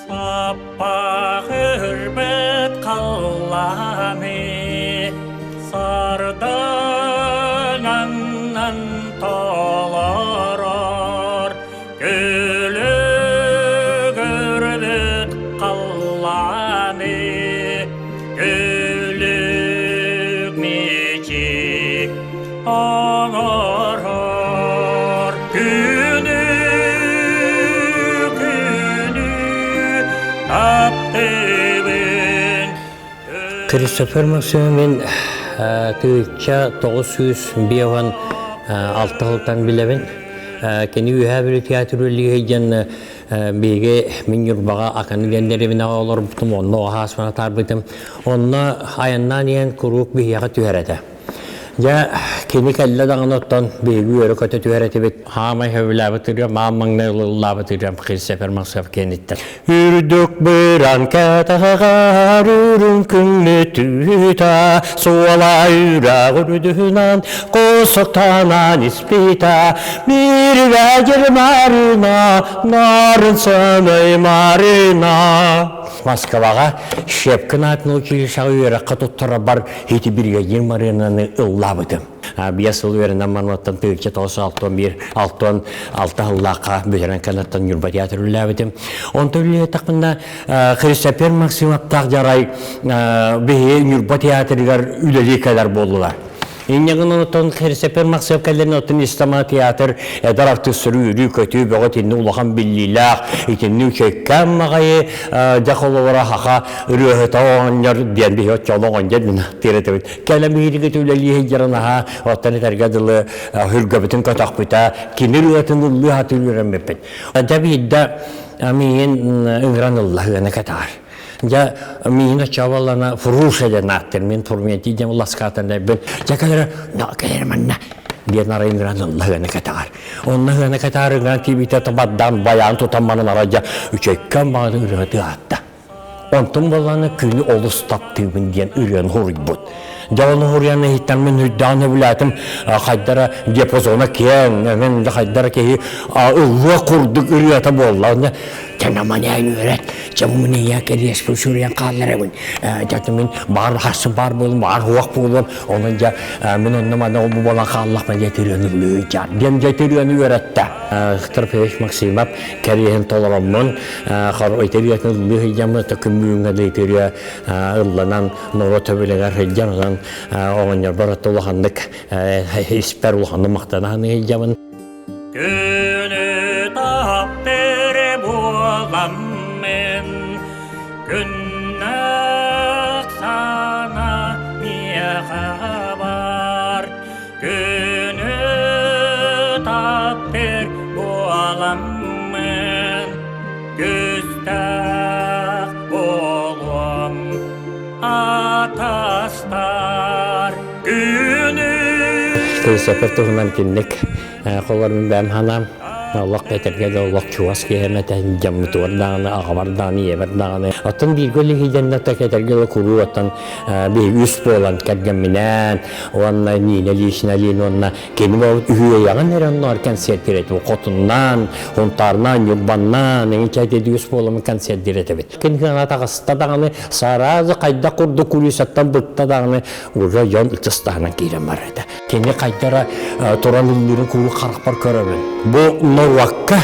Саппах ырбыт халлааны сардаҥаннан толорор Күлүгүрбүт халлааны күлүк мичик оҥорор Күнү күнү таптыыбын Кристофер Максимовин тыһыынча 956 сылтан билэбин. Кини Үөһээ Бүлүү театр үлэлиир диэн биһиги мин Ньурбаҕа Аканы диэн дэриэбинэҕэ олорбутум, онно аһаасмана таарбытым. Онно айаннаан иһэн куруук биһиэхэ түһэр этэ. Дьэ, кини кэллэ даҕаны оттон биһиги үөрэ-көтө түһэр этибит. Хаамай сөбүлээбит ырыам, аан маҥнай ыллаабыт ырыам Христофер Максимов киэниттэн. Үрдүк быран кэтэҕэр үрүҥ күҥмүт суола үрэҕ үрдүнэн косоктанан испитэ Мирвәдир Марина, нарын сыный Марина. Москваҕа Щепкин аатын училищеҕа үөрэххэ туттарарбар ити бригадир Маринаны ыллаабытым. Биэс сыл үөрэнэн манныттан 1961 66 сыллаахха бүтэрэн кэнниттэн Ньурба театр үлэлээбитим. Онтон үлэлээтэхпинэ Христофер Максимовтаах дьарай биһиги Ньурба театрыгар үлэлии кэлэр буоллулар. Инньэ гынан оттон Христофер Максимов кэллэрин оттон Истама театр эдэр артыыстары үөрүү-көтүү бөҕө итинни улахан биллиилээх, итинни үчэйкээн маҕайы дьэ холобура хаха ырыаһыта оҕонньор диэн биһи оччоло оҕонньор мин тиэрэтэбит. Кэлэн биһиги үлэлии сылдьарын аһа оттон этэргэ дылы хүргэбитин көтөхпүтэ, кини ырыатын ыллыы сатыы үөрэммиппит. Дьэ биирдэ миигин ыҥыран ылла ыана кэтаар. Дьэ миигин оччоҕо Фруша диэн ааттыр мин Фурментий диэн ласкаатан дайбын. Дьэ кэлэрэ, кэлэрэ манна диэн арай ыҥыран ылла ыана кэтаар. Онно ыана кэтаар ыҥыран тиийбитэ табардаан байаан тутан манан арай дьэ үчэккэн баҕаны ырыаты аатта. Онтон буоллаҕына күнү олус таптыыбын диэн ырыаны хоруйбут. Дьэ ону хоруйан иһиттэн мин үрдээн сөбүлээтим хайдара диапазона киэҥ, мен хайдара киһи ыллыа курдук ырыата буолла. Онно тэнаманээн үөрэт, дьэ мун ийэ кэриэспин суруйан хаалларабын. Дьэ мин баар харсын баар буолум, баар хуох буолуом. Онон дьэ мин онно манна бу буолан хааллахпына дьэ ырыаны ыллыы диэн дьэ ырыаны үөрэттэ. Трофеевич Максимов кэриэһин толороммун итириэтин ыллыы сылдьаммын күммүүҥҥэ да итириэ ылланан норуот төбүлэгэр сылдьан онон оҕонньорбор улаханнык испэр улаханнык махтана сылдьабын. Күнү таптыр буоламмын күннэх сана миэхэ бар Күнү таптыр буоламмын Күстээх буолуом атастар күнү Кыысапыр туһунан кинник холор мин бэйэм санаам олох этэргэ да олох чугас киһим этэ дьаммытыгар даҕаны аҕабар даҕаны ийэбэр даҕаны оттон бииргэ үлэһиидэннэ этэргэ да куруук оттон биһиги үс буолан кэргэмминээн уонна Нина Ильиничналиин уонна кини буолбут үһүөйэҕин эрэ онноор концерт этибит хотуннаан Хунтаарнаан Ньурбаннаан эҥин чэйдиэди үс буоламмын концерт этибит кини кыана таҕыста даҕаны саразы хайдах курдук кулисаттан быкта даҕаны уже дьон ытыстаһынан киирэн барар этэ кини хайдара туран ыллыырын куруук харахпар көрөбүн бу норуокка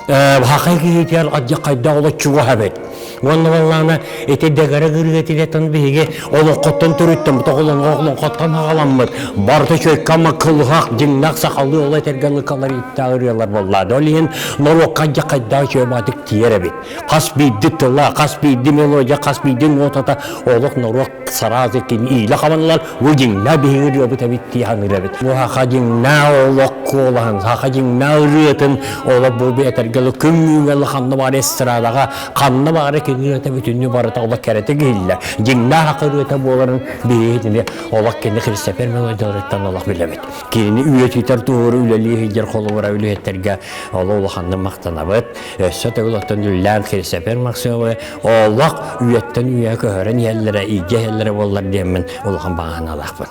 хахай киһитигэр адьа хайдах оло чугаһа эбит Уонна буоллаҕына ити дэгэрэ ырыатыгаттан биһиги олоҥхоттон төрүттэммит, олоҥхоттон аҕаламмыт, барыта чөккө кылыһах, дьиҥнээх сахалыы ол этэргэ лыкалар ииттээх ырыалар буоллаады. Ол иһин норуокка дьэ хайдаах үчүгэй эбит. Хас биирди тыла, хас биирди мелодия, хас биирди нотата олох норуот сараазы кини иилэ хабанылар, бу дьиҥнээх биһиги ырыабыт эбит дии саныыр эбит. Бу саха дьиҥнээх олох куолаһын, саха дьиҥнээх ырыатын олох бу этэргэ күн үүнэл ханна баар эстрадаҕа ханна баара кини. кини ырыата бүтүннүү барыта олох кэрэтик иһиллэр. Дьиҥнээх ака ырыата буоларын биһиги олох кини Христофер мелодияларыттан олох билэбит. Кинини үйэтитэр туһугар үлэлии сылдьар холобура үлэһиттэргэ олох улаханнык махтанабыт. Өссө төгүл оттон үлэлээн Христофер Максимовы олох үйэттэн үйэ көһөрөн иһэллэрэ, илдьэ иһэллэрэ буоллар диэммин улахан баҕа санаалаахпын.